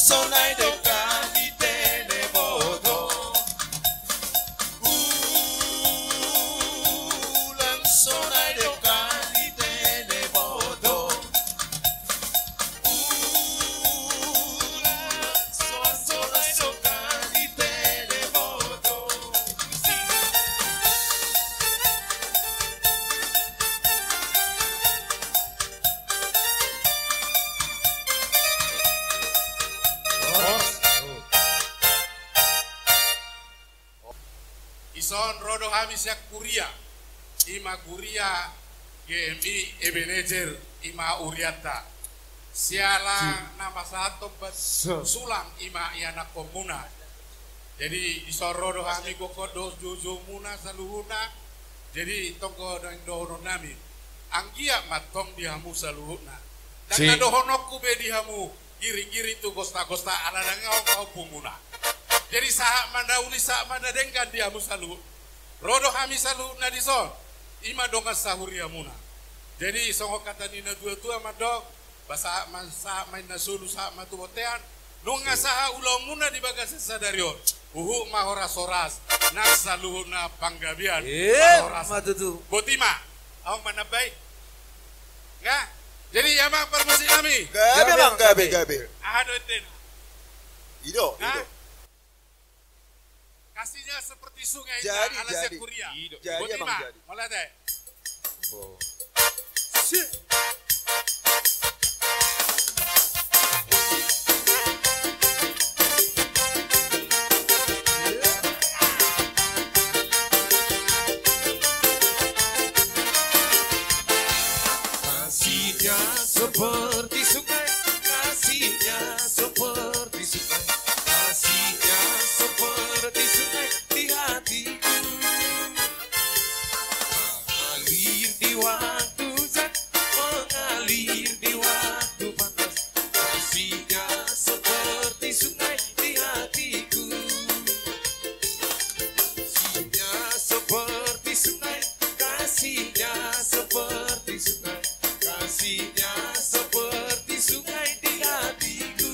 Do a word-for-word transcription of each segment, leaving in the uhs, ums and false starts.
Sonai dengkan i tene boto. Ulang sonai dengkan i tene boto. Ulang sonai dengkan i tene boto. Dison ro do hami sian kuria, i ma kuria G M I Ebenezer, i ma hurianta. Siala na pasahathon batu sulang, i ma ianakhonmuna. Jadi dison ro do hami gokhon dohot joujoumuna saluhutna. Jadi tong do naeng dohonon nami, anggiat ma tong di hamu saluhutna. Ndang na dohononku be di hamu, giring-giring tu gosta-gosta ala ndang ahu pahompumuna. Jadi sahat ma na uli, sahat ma na denggan di hamu saluhut. Ro do hami saluhutna dison, i ma dongan sahuriamuna. Jadi songon hata ni na tua-tua mandok, ba sahat ma, sahat ma inna solu, sahat ma tu bontean. Nunga sahat ulaonmuna di bagasan sadari on, huhut ma horas-horas nang saluhutna panggabean. Ima tutu. Boti ma. Ahu manambai. Nga. Jadi i ma parmusik nami. Gabe, Bang, gabe, gabe. Aha do endena? I do, i do. Kasihnya seperti sungai indah, jadi, ala sian kuria. Jadi, Boti ma. Jadi, Bang, jadi. Mauliate. Kasihnya seperti sungai, kasihnya seperti sungai, kasihnya seperti sungai di hatiku. Mengalir di waktu hujan, mengalir di waktu panas, kasihnya seperti sungai di hatiku. Kasihnya seperti sungai, kasihnya seperti sungai, kasihnya seperti sungai di hatiku.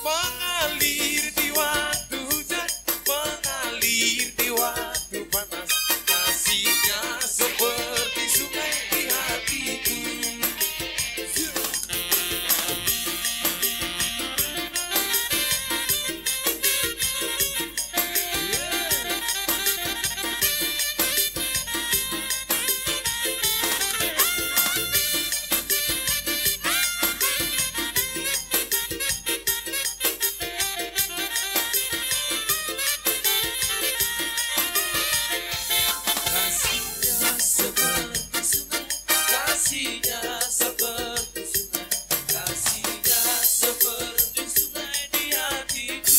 Mengalir di waktu hujan, mengalir di waktu panas, kasihnya seperti sungai di hatiku. Kasihnya seperti sungai, kasihnya seperti sungai di hatiku.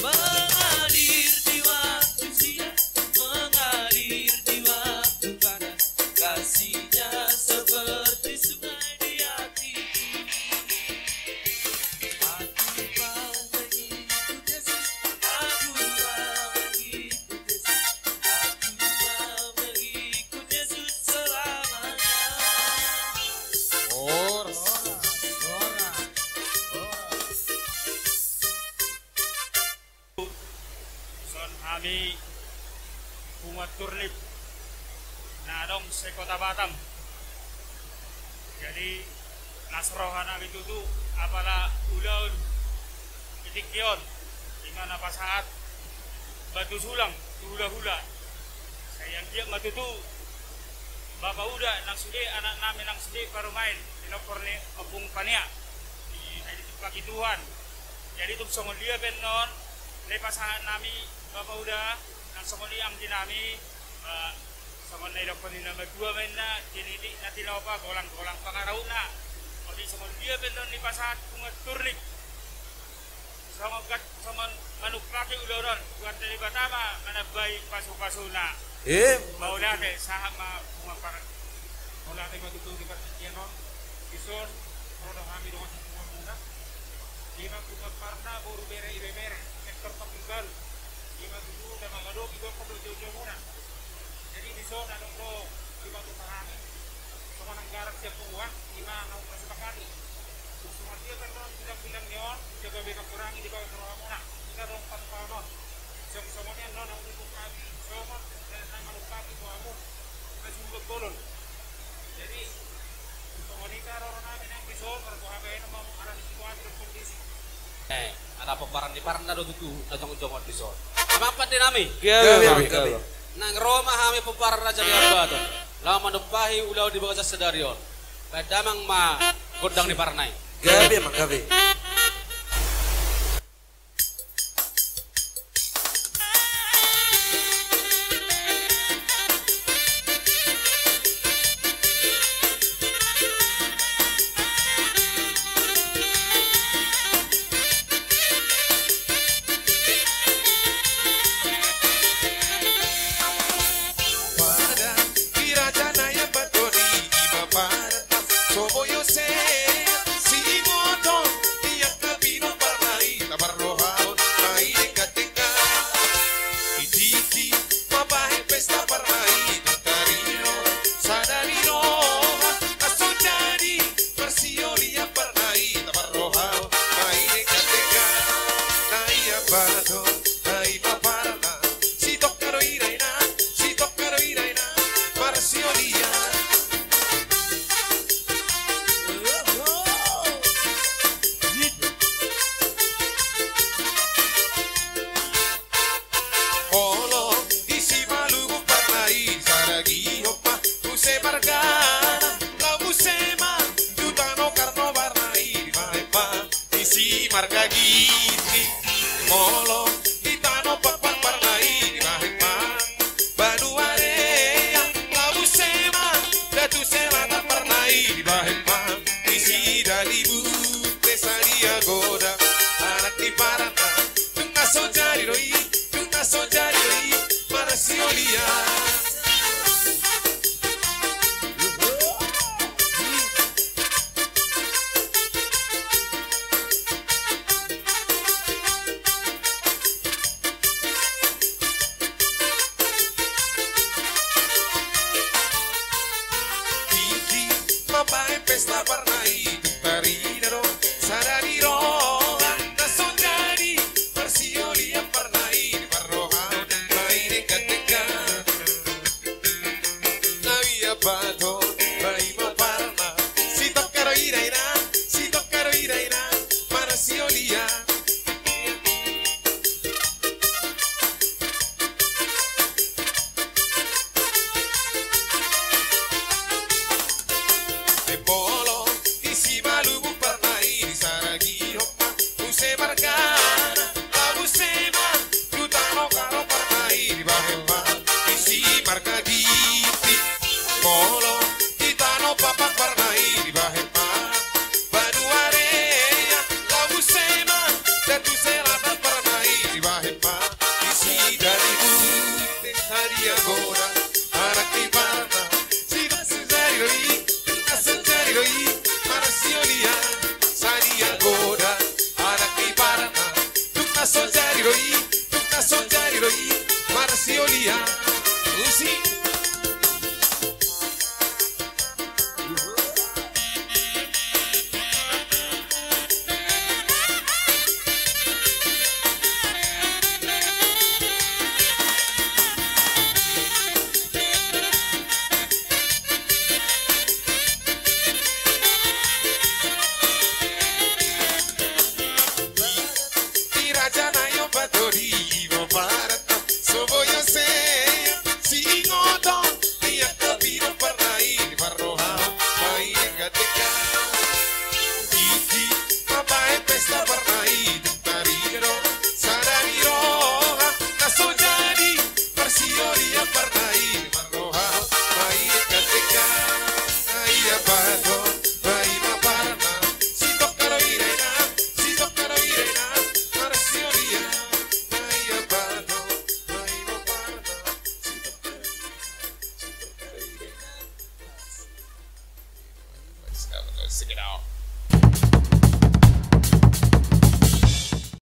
Mengalir di waktu siang, mengalir di waktu panas, kasihnya seperti sungai di hatiku. Aku mau mengikut Yesus, aku mau mengikut Yesus, aku mau mengikut Yesus selamanya. Horas, horas, horas. Dison hami punguan Turnip na adong se-Kota Batam. Jadi na so roha nami tutu apala ulaon di tingki on, i ma na pasahat batu sulang tu hulahula. Sai anggiat ma tutu bapa uda nang sude anak nami nang sude parumaen di nohor ni Ompung Pania. Ai ditumpahi Tuhan. Jadi tung songon dia pe annon na pasahat nami bapa uda nang songon i anggi nami, eh, songon na didokkon ni na matua ma inna, tinitik na tinopa, golang-golang pangarahutna. Jadi songon dia pe annon na pasahat punguan Turnip. Songon gat-, songon manumpahi ulaon on, Tuhanta Debata ma manambai pasu-pasuna. Ima tutu. Mauliate, sahat ma punguan Parna. Mauliate ma tutu di partingkian on. Dison ro do hami dongan sipunguanmuna. Ima punguan Parna, boru, bere, ibebere, sektor Tanjung Galuh. Ima tutu na mangadopi gokhon dohot joujoumuna. Jadi dison adong do ima tutu hami. Songon anggaran sian punguan, ima na umsepakati. Eh, ala pomparan ni Parna do tutu na jongjong on dison. Amang pande nami. Gabe, gabe, gabe. Nang ro ma hami pomparan Raja Liabaton laho manumpahi ulaon di bagasan sadari on. Baen damang ma gondang ni Parna i. Gabe, amang, gabe. Padan ni raja na i, ambaton i, ima padan na so boi ose, siingoton i angka pinompar na i, taparrohahon ma i denggan-denggan. Di tingki mambahen pesta parna i, tung taringot sada ni roha na so jadi marsiolian parna i, taparrohahon ma i denggan-denggan. Na i ambaton, na i ma Parna, sitongka do i dainang, sitongka do i dainang marsiolian. Molo di Simalungun parna i, disaragihon ma muse margana, laho muse ma tu tano Karno parna i, dibahen ma di si marga Ginting. Molo di tano Pakpak parna i, dibahen ma banua Dean, laho muse ma da tu selatan parna i, dibahen ma di si Dalibunte. Sadia godang anak ni Parna, tung na so jadi do i, tung na so jadi do i marsiolian. Tingki mambahen pesta parna i, tung tarida do sada ni roha na so jadi marsiolian parna i, taparrohahon ma i denggan-denggan. Na i ambaton, na i ma Parna, sitongka do i dainang, sitongka do i dainang marsiolian. Molo di Simalungun parna i, disaragihon ma muse margana, laho muse ma tu tano Karno parna i, dibahen ma di si marga Ginting. Molo di tano Pakpak parna i, dibahen ma banua Dean, laho muse ma da tu selatan parna i, dibahen ma di si Dalibunte. Sadia godang anak ni Parna, tung na so jadi do i, tung na so jadi do i marsiolian. Sadia godang anak ni Parna, tung na so jadi do i, tung na so jadi do i marsiolian. Musik. Di raja na i, ambaton i, ima padan na so boi ose, siingoton i angka pinompar na i, taparrohahon ma i denggan-denggan. Tingki mambahen pesta parna i, tung tarida do sada ni roha na so jadi marsiolian parna i, taparrohahon ma i denggan-denggan. Na i ambaton, na i ma Parna, sitongka do i dainang, sitongka do i dainang marsiolian. Na i ambaton, na i ma Parna, sitongka do i dainang, sitongka do i dainang. Check it out.